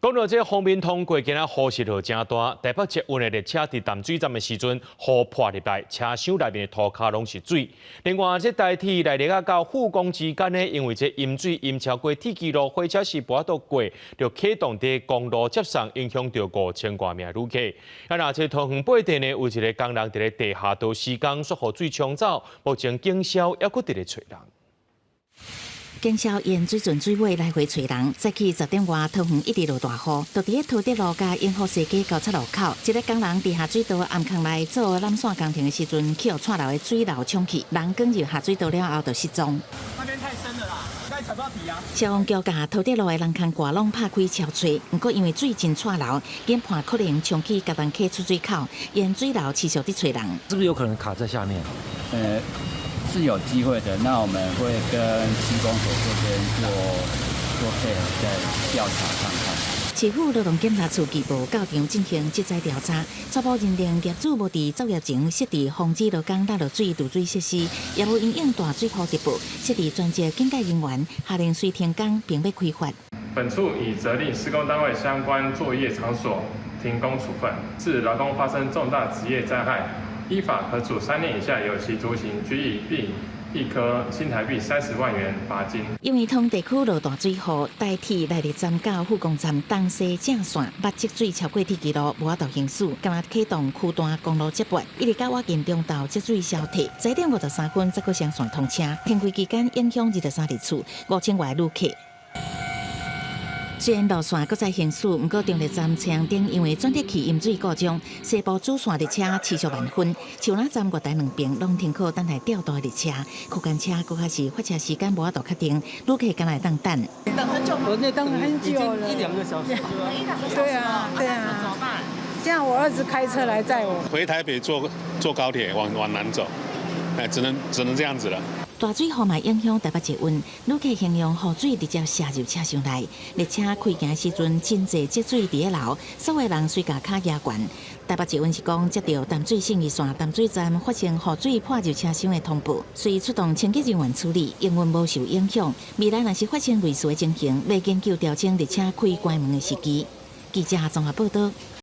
講到這鋒面通過，今仔雨勢落誠大，台北捷運的列車佇淡水站的時陣，雨破入來，車廂內面的塗跤攏是水。另外，這台鐵內壢仔到富岡之間呢，因為這淹水淹超過鐵枝路，火車是無法度過，就啟動佇公路接送，影響著5000外名旅客。啊，若這桃園八地呢，有一个工人佇咧地下道施工，煞予水沖走，目前警消猶閣佇咧揣人。警消沿水圳水尾來回揣人，早起10點外，桃園一直落大雨，就佇咧桃德路佮永福西街交叉路口，一个工人佇下水道暗崁內做纜線工程的時陣，去予掣流的水流沖去，人捲入下水道了後就失蹤。那邊太深了啦，該踩到底啊！消防局共桃德路的人崁蓋攏拍開搜揣，毋過因為水真掣流，研判可能沖去茄苳溪出水口，沿水流持續佇揣人。是不是有可能卡在下面？是有機會的，那我們會跟區公所這邊做做配合，再調查看看。市府勞動檢查處計報到場進行職災調查，初步認定業主無佇作業前設置防止勞工落落水濾水設施，也無因應大水雨特報設置專職警戒人員，下令隨停工並欲開罰。本處已責令施工單位相關作業場所停工處分，致勞工發生重大職業災害，依法可處3年以下有期徒刑、拘役，並易科新台幣30萬元罰金。因為通地區落大水雨，台鐵內壢站到富岡站東西正線捌積水超過鐵枝路，無法度行駛，今仔啟動區段公路接駁，一直到晚間中晝積水消退，10點53分才閣雙線通車。停開期間影響23日次5000外旅客。雖然路線閣在行駛，毋過中壢站車頂因為轉折器淹水故障，西部主線列車持續慢分，樹林站月台兩邊攏停靠等待調度的列車，區間車閣較是發車時間無法度確定，旅客敢若會當等。等很久，等很久了，一兩個小時。一兩個小時。對啊，對啊。怎麼辦？這樣我兒子開車來載我。回台北坐高鐵往南走，哎，只能這樣子了。大水雨嘛影響台北捷運，旅客形容雨水直接瀉入車廂內。列車開行時陣，真濟積水佇咧流，所有人隨共跤壓懸。台北捷運是講接到淡水信義線淡水站發生雨水破入車廂的通報，隨出動清潔人員處理，營運無受影響。未來若是發生類似的情形，欲研究調整列車開關門的時機。記者綜合報道。